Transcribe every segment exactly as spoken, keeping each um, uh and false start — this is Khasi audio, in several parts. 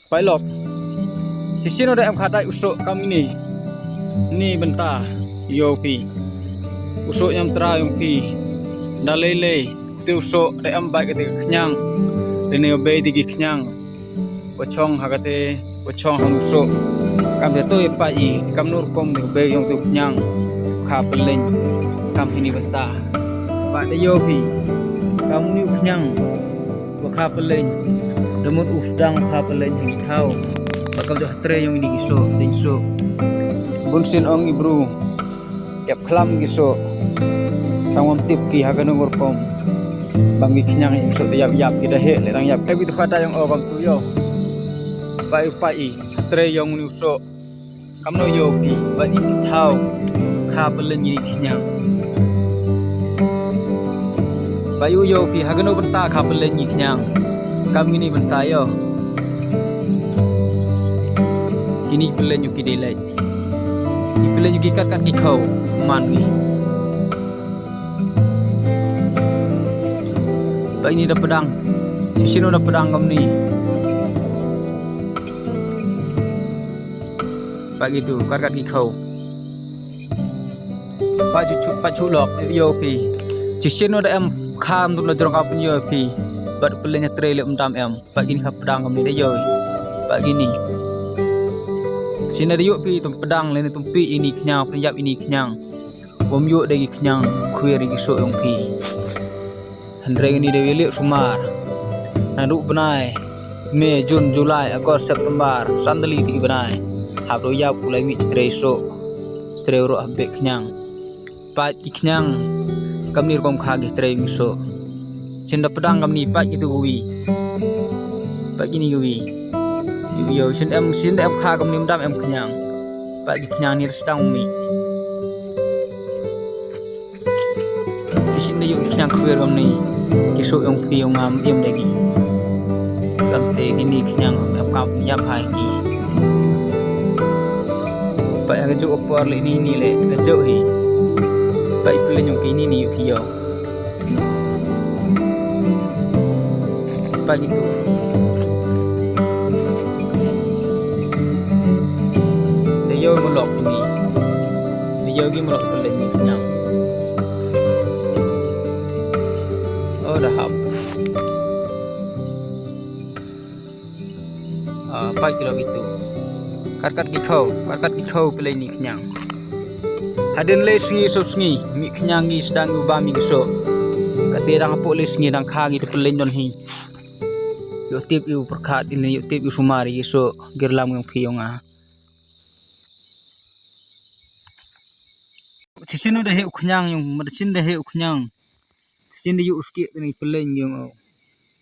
Pait lok. Shisien u da em khaddai u soh kam ini. Ini bynta ïoh phi. U soh ñiamtra ïoh phi. Da lei lei. Te u soh da em bad kata ka khñiang. Lane u bei da ki khñiang. Wa chong ha kata, wa chong ha u soh. Kam te to ïa pait i, kam no rukom te u bei ïong te u khñiang. Kha pyllein. Kam ini bynta. Pait da ïoh phi. Kam ini u khñiang. Wa kha pyllein. Da mut u sdang kha pyllein hi thaw. Ba kam jooh ha trei ïong ini ki soh, ding soh. Bun sien ong i bru. Ïap khlam ki soh. Tang wam tip ki ha kano rukom. Bang ki khñiang i soh te ïap ïap ki da heh le tang ïap. Te bi tu khaddai ïong o kam tu ïoh. Pait u pait i. Trei ïong ini u soh. Kam no ïoh phi, ba i thaw. Kha pyllein ini khñiang. Ba ïoh ïoh phi, ha kano bynta kha pyllein ini khñiang. Kam ini bynta ïoh. Kini pyllein ïoh ki dei leit. Ki pyllein ïoh ki kat kat ki khaw, man ni. Pait ini da pdang. Shisien u da pdang kam ni. Pait ki tu, kat kat ki khaw. Pait chu, chu, pait chu lok, ïoh phi. Shisien u da em kham tu na jrong ka pynïoh phi. Bad pyllein ha trei le um dam em. Pait kini kha pdang kam ni da ïoh. Pait kini. Shisien da ïoh phi tum pdang le ni tum pih ini khñiang, pynïap ini khñiang. Wam ïoh da ki khñiang khwir ki soh ïong phi. Hynrei ini da ïaleh sumar. Naduh bnai May, June, July, August, September, san tylli ki bnai. Hap da ïap u lai mih strei soh. Strei roh ha bek khñiang. Pait ki khñiang. Kam ni rukom kha ki trei mi soh. Shisien da pdang kam ni pait ki tu kawi. Pait kini kawi. Ïoh, ïoh, shisien em, shisien da em kha kam ni um dam em khñiang. Pait ki khñiang ni da sdang mih. Shisien da ïoh ki khñiang khwir kam ni. Ki soh ïong phi ïong nga um im da ki. Kam te kini khñiang em kam ïap ha ki. Pait ha ka juh por le ni ni le ka juh hi. Pait pyllein ïong ki ni ni ïoh ki ïoh. Pait ki tu. Da ïoh mo lok ni. Da ïoh ki mo lok pyllein ni khñiang. Oh, da hap. Ah, pait ki lok ki tu. Kat kat ki khaw, kat kat ki khaw pyllein ni khñiang. Hadien le sngi so sngi, mih khñiang ki sdang u bam ki soh. Kate dang hapoh le sngi dang kha ki te pyllein don hi. Ïoh tip ïoh pyrkhat, ïoh tip ïoh sumar ki soh, gir lam ïong phi ïong nga. Shisien u da heh u khñiang ïong, ma da shisien da heh u khñiang. Shisien da ïoh u skeh tani pyllein ïong o.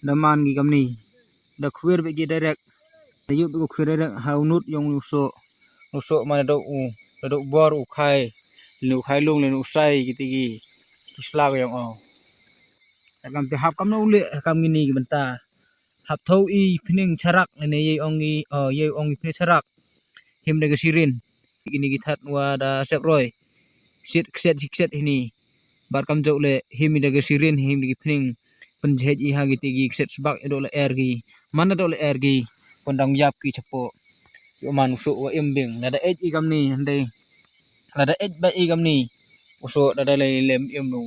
Da man ki kam ni. Da khwir bad ki direct. Da ïoh bad ki khwir direct ha u nud ïong u soh. U soh ma da u, da u bor u khai. Lane u khai lung lane u sai ki ti ki. Ki sla ïong o. Kam te hap kam na u leh kam ngini ki bynta. Hap thaw i pynning charak lane ïei ong i, oh, ïei ong i pynning charak. Him da ka sirin. Kini ki that wa da sep roi. Kset, kset, kset hini. Bad kam jok le him da ka sirin, him da ki pynning. Pynjhet i ha ki ti ki kset sbak i dok le er ki. Man da dok le er ki. Pon dang ïap ki chapoh. Ïoh man u soh wa im bing. Lada ej i kam ni hynde. Lada ej ba i kam ni. U soh da da le lem im nu.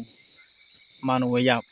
Man wa ïap.